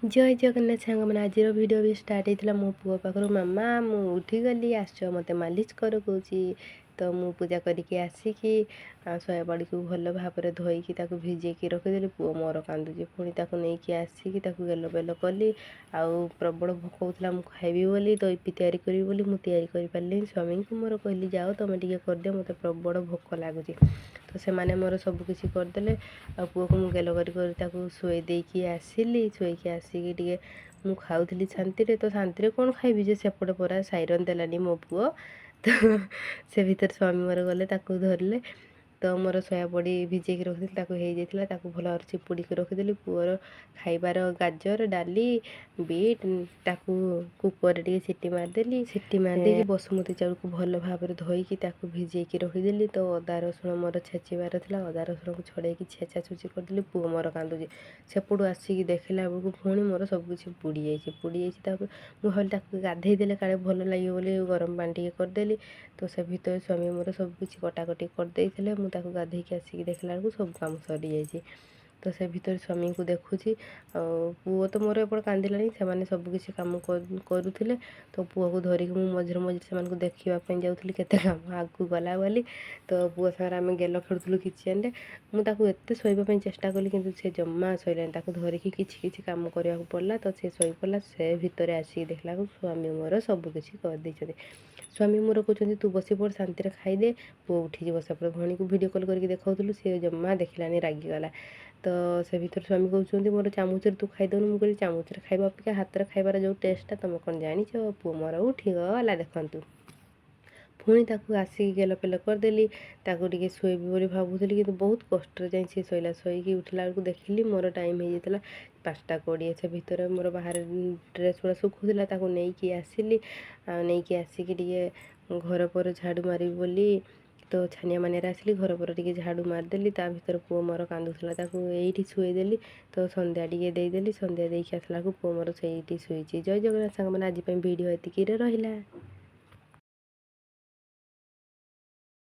ଜୟ ଜଗନ୍ନାଥ ସାଙ୍ଗମାନେ, ଆଜିର ଭିଡ଼ିଓ ବି ଷ୍ଟାର୍ଟ ହେଇଥିଲା ମୋ ପୁଅ ପାଖରୁ। ମାମା, ମୁଁ ଉଠିଗଲି, ଆସ ମୋତେ ମାଲିସ କର କହୁଛି। ତ ମୁଁ ପୂଜା କରିକି ଆସିକି ସୋୟାବଡ଼ିକୁ ଭଲ ଭାବରେ ଧୋଇକି ତାକୁ ଭିଜେଇକି ରଖିଦେଲି। ପୁଅ ମୋର କାନ୍ଦୁଛି। ପୁଣି ତାକୁ ନେଇକି ଆସିକି ତାକୁ ଗେଲ ବେଲ କଲି। ଆଉ ପ୍ରବଳ ଭୋକ ହେଉଥିଲା, ମୁଁ ଖାଇବି ବୋଲି, ତ ଇପି ତିଆରି କରିବି ବୋଲି ମୁଁ ତିଆରି କରିପାରିଲିନି। ସ୍ୱାମୀଙ୍କୁ ମୋର କହିଲି, ଯାଅ ତୁମେ ଟିକେ କରିଦିଅ, ମୋତେ ପ୍ରବଳ ଭୋକ ଲାଗୁଛି। ତ ସେମାନେ ମୋର ସବୁକିଛି କରିଦେଲେ ଆଉ ପୁଅକୁ ମୁଁ ଗେଲ କରି କରି ତାକୁ ଶୁଆଇ ଦେଇକି ଆସିଲି। ଶୁଆଇକି ଆସିକି ଟିକେ ମୁଁ ଖାଉଥିଲି ଶାନ୍ତିରେ। ତ ଶାନ୍ତିରେ କ'ଣ ଖାଇବି ଯେ, ସେପଟେ ପରା ସାଇରନ୍ ଦେଲାନି ମୋ ପୁଅ। ତ ସେ ଭିତରେ ସ୍ୱାମୀ ମୋର ଗଲେ, ତାକୁ ଧରିଲେ। ତ ମୋର ସୋୟାବଡ଼ି ଭିଜେଇକି ରଖିଥିଲି, ତାକୁ ହେଇଯାଇଥିଲା, ତାକୁ ଭଲ ଭାବରେ ଚିପୁଡ଼ିକି ରଖିଦେଲି। ପୁଅର ଖାଇବାର ଗାଜର, ଡାଲି, ବିଟ୍, ତାକୁ କୁକର୍ରେ ଟିକେ ସିଟି ମାରିଦେଲି। ସିଟି ମାରିଦେଇକି ବସୁମତୀ ଚାଉଳକୁ ଭଲ ଭାବରେ ଧୋଇକି ତାକୁ ଭିଜେଇକି ରଖିଦେଲି। ତ ଅଦା ରସୁଣ ମୋର ଛେଚିବାର ଥିଲା, ଅଦା ରସୁଣକୁ ଛଡ଼େଇକି ଛେଚା ଛୁଚି କରିଦେଲି। ପୁଅ ମୋର କାନ୍ଦୁଛି। ସେପଟୁ ଆସିକି ଦେଖିଲା ବେଳକୁ ପୁଣି ମୋର ସବୁକିଛି ପୋଡ଼ିଯାଇଛି, ପୋଡ଼ିଯାଇଛି। ତାପରେ ମୁଁ ଭାବିଲି ତାକୁ ଗାଧେଇ ଦେଲେ କାଳେ ଭଲ ଲାଗିବ ବୋଲି ଗରମ ପାଣି ଟିକେ କରିଦେଲି। ତ ସେ ଭିତରେ ସ୍ୱାମୀ ମୋର ସବୁକିଛି କଟାକଟି କରିଦେଇଥିଲେ। ମୁଁ ତାକୁ ଗାଧେଇକି ଆସିକି ଦେଖିଲା ବେଳକୁ ସବୁ କାମ ସରିଯାଇଛି। ତ ସେ ଭିତରେ ସ୍ୱାମୀଙ୍କୁ ଦେଖୁଛି ଆଉ ପୁଅ ତ ମୋର ଏପଟେ କାନ୍ଦିଲାଣି। ସେମାନେ ସବୁକିଛି କାମ କରୁଥିଲେ। ତ ପୁଅକୁ ଧରିକି ମୁଁ ମଝିରେ ମଝିରେ ସେମାନଙ୍କୁ ଦେଖିବା ପାଇଁ ଯାଉଥିଲି, କେତେ କାମ ଆଗକୁ ଗଲା ବୋଲି। ତ ପୁଅ ସାଙ୍ଗରେ ଆମେ ଗେଲ ଖେଳୁଥିଲୁ କିଚେନ୍ରେ। ମୁଁ ତାକୁ ଏତେ ଶୋଇବା ପାଇଁ ଚେଷ୍ଟା କଲି, କିନ୍ତୁ ସେ ଜମା ଶୋଇଲାନି। ତାକୁ ଧରିକି କିଛି କିଛି କାମ କରିବାକୁ ପଡ଼ିଲା, ତ ସେ ଶୋଇପଡ଼ିଲା। ସେ ଭିତରେ ଆସିକି ଦେଖିଲାକୁ ସ୍ୱାମୀ ମୋର ସବୁକିଛି କରିଦେଇଛନ୍ତି। ସ୍ୱାମୀ ମୋର କହୁଛନ୍ତି, ତୁ ବସି ପଡ଼, ଶାନ୍ତିରେ ଖାଇଦେ, ପୁଅ ଉଠିଯିବ। ସେପଟେ ଭଉଣୀକୁ ଭିଡ଼ିଓ କଲ୍ କରିକି ଦେଖାଉଥିଲୁ, ସେ ଜମା ଦେଖିଲାନି, ରାଗିଗଲା। ତ ସେ ଭିତରେ ସ୍ୱାମୀ କହୁଛନ୍ତି, ମୋର ଚାମଚରେ ତୁ ଖାଇଦେଉନୁ। ମୁଁ କହିଲି, ଚାମଚରେ ଖାଇବା ଅପେକ୍ଷା ହାତରେ ଖାଇବାର ଯେଉଁ ଟେଷ୍ଟଟା, ତୁମେ କ'ଣ ଜାଣିଛ? ପୁଅ ମୋର ଉଠିଗଲା, ଦେଖନ୍ତୁ। ପୁଣି ତାକୁ ଆସିକି ଗେଲ ପେଲ କରିଦେଲି। ତାକୁ ଟିକେ ଶୋଇବି ବୋଲି ଭାବୁଥିଲି, କିନ୍ତୁ ବହୁତ କଷ୍ଟରେ ଯାଇ ସେ ଶୋଇଲା। ଶୋଇକି ଉଠିଲା ବେଳକୁ ଦେଖିଲି ମୋର ଟାଇମ୍ ହେଇଯାଇଥିଲା 5:20। ସେ ଭିତରେ ମୋର ବାହାରେ ଡ୍ରେସ୍ ଗୁଡ଼ା ଶୁଖୁଥିଲା, ତାକୁ ନେଇକି ଆସିଲି। ଆଉ ନେଇକି ଆସିକି ଟିକେ ଘର ପରେ ଝାଡ଼ୁ ମାରିବି ବୋଲି ତ ଛାନିଆ ମାନିଆରେ ଆସିଲି, ଘର ପରେ ଟିକେ ଝାଡ଼ୁ ମାରିଦେଲି। ତା ଭିତରେ ପୁଅ ମୋର କାନ୍ଦୁଥିଲା, ତାକୁ ଏଇଠି ଶୁଆଇଦେଲି। ତ ସନ୍ଧ୍ୟା ଟିକେ ଦେଇଦେଲି। ସନ୍ଧ୍ୟା ଦେଇକି ଆସିଲା ବେଳକୁ ପୁଅ ମୋର ସେଇଠି ଶୋଇଛି। ଜୟ ଜଗନ୍ନାଥ ସାଙ୍ଗମାନେ, ଆଜି ପାଇଁ ଭିଡ଼ିଓ ଏତିକିରେ ରହିଲା।